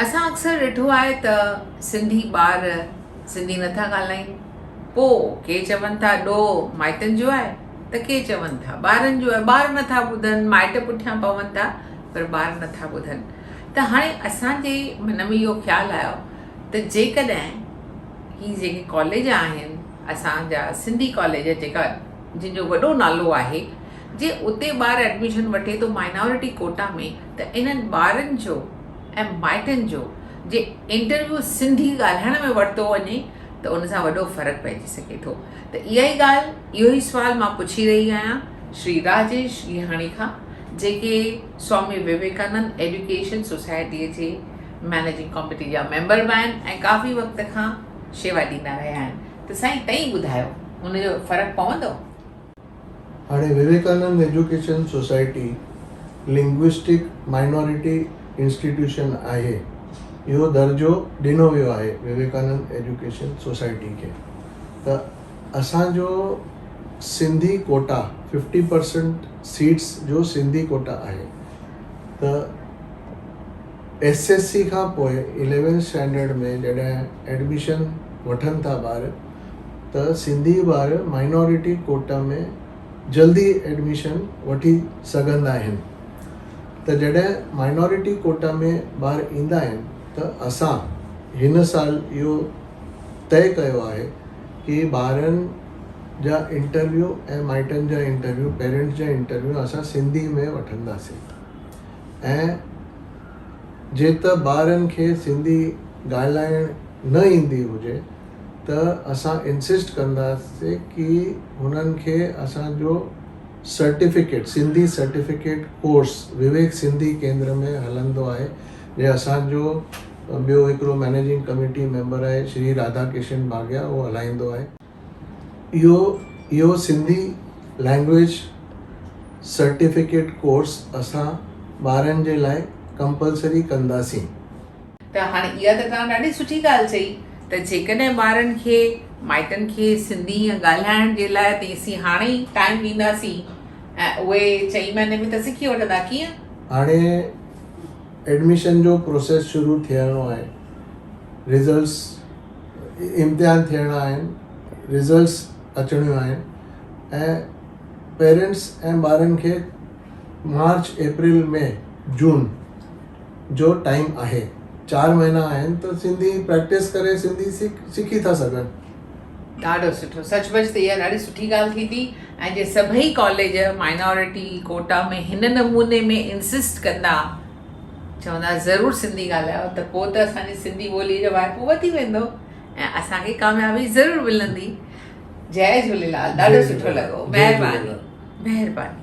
اسان اڪثر ڏٺو آهي ته سنڌي ٻار سنڌي نٿا ڳالهائين پو ڪي چون ٿا ڏوهه مائٽن جو آهي ته ڪي چون ٿا ٻارن جو آهي ٻار نٿا ٻڌن مائٽ پٺيان پون ٿا پر ٻار نٿا ٻڌن ته هاڻي اسان جي من ۾ اهو خيال آيو ته جيڪڏهن هي جيڪي ڪاليج آهن اسان جا سنڌي ڪاليج جيڪا جن جو وڏو نالو آهي جي اتي ٻار ايڊميشن وٺي ٿو مائنارٽي ڪوٽا ۾ ته انهن ٻارن جو ۽ مائٽن جو جي انٽرويو سنڌي ڳالهائڻ ۾ ورتو وڃي ته ان سان وڏو فرق پئجي سگهي ٿو ته اها ئي ڳالهه اهو ئي سوال مان پڇي رهي آهيان شري راجيش گيهاڻي کان جيڪي سوامي وويڪانند ايڊيوڪيشن سوسائٽيء جي مئنيجنگ ڪاميٽي جا ميمبر به آهن ۽ ڪافي وقت کان شيوا ڏيندا رهيا آهن ته سائين تئين ٻڌايو ان جو فرق پوندو؟ هاڻي Vivekanand education society linguistic minority institution آهي. اهو درجو ڏنو ويو آهي وويڪانند ايجوڪيشن سوسائٽي کي ته اسان جو Sindhi quota fifty percent seats جو سنڌي ڪوٽا آهي ته ايس ايس سي کان پوء اليونٿ اسٽينڊرڊ ۾ جڏهن ايڊميشن وٺن ٿا ٻار ته سنڌي ٻار مائنارٽي ڪوٽا ۾ جلدي ايڊميشن وٺي سگهندا آهن ته جڏهن مائنارٽي ڪوٽا ۾ ٻار ايندا آهن ته اسان هن سال اهو طئي ڪيو آهي ڪي ٻارن جا انٽرويو ۽ مائٽن جا انٽرويو پيرنٽس جا انٽرويو اسان سنڌي ۾ وٺنداسين ۽ جي ته ٻارن کي سنڌي ڳالهائڻ نه ايندي هجي ته اسان انسسٽ ڪنداسي ڪي هنن کي اسان جو certificate Sindhi certificate course Vivek Sindhi Kendra ۾ هلندو آهي جي اسان جو ٻيو هڪڙو مئنيجنگ ڪميٽي ميمبر آهي شري راڌا ڪشن ڀاگيا اهو هلائيندو آهي اهو اهو سنڌي لينگويج سرٽيفڪيٽ ڪورس اسان ٻارن جي لاء ڪمپلسري ڪنداسين. ته هاڻي اها ته توهان ڏاڍي سٺي ڳالهه چئي ته جيڪڏهن ٻارن کي مائٽن کي سنڌي ائين ڳالهائڻ جي لاء ته اسين هاڻي ئي ٽائيم ڏينداسين ۽ اهي چئين مهيني ۾ ته سکي وٺندا ڪيئن؟ هاڻي ايڊميشن جو پروسيس شروع ٿيڻو آهي رزلٽس امتحان ٿيڻا آهن رزلٽس اچڻيون آهن ۽ پيرنٽس ۽ ٻارن کي مارچ اپريل مئي جون جو ٽائيم آهي چار مهينا آهن ته سنڌي پريڪٽس ڪري سنڌي سکي ٿا سگهن. ڏاڍو سٺو سچ پچ ته اها ڏاڍي سٺي ڳالهه ٿيندي ۽ جي سڀئي ڪاليج مائنارٽي ڪوٽا ۾ هن نموني ۾ انسسٽ ڪندا چوندا ضرور سنڌي ڳالهايو ته پوء ته اسان جي سنڌي ٻولي جو واهپو وڌي ويندو ۽ اسان کي ڪاميابي ضرور ملندي جئي جهوليلال ڏاڍو سٺو لڳو مهرباني مهرباني.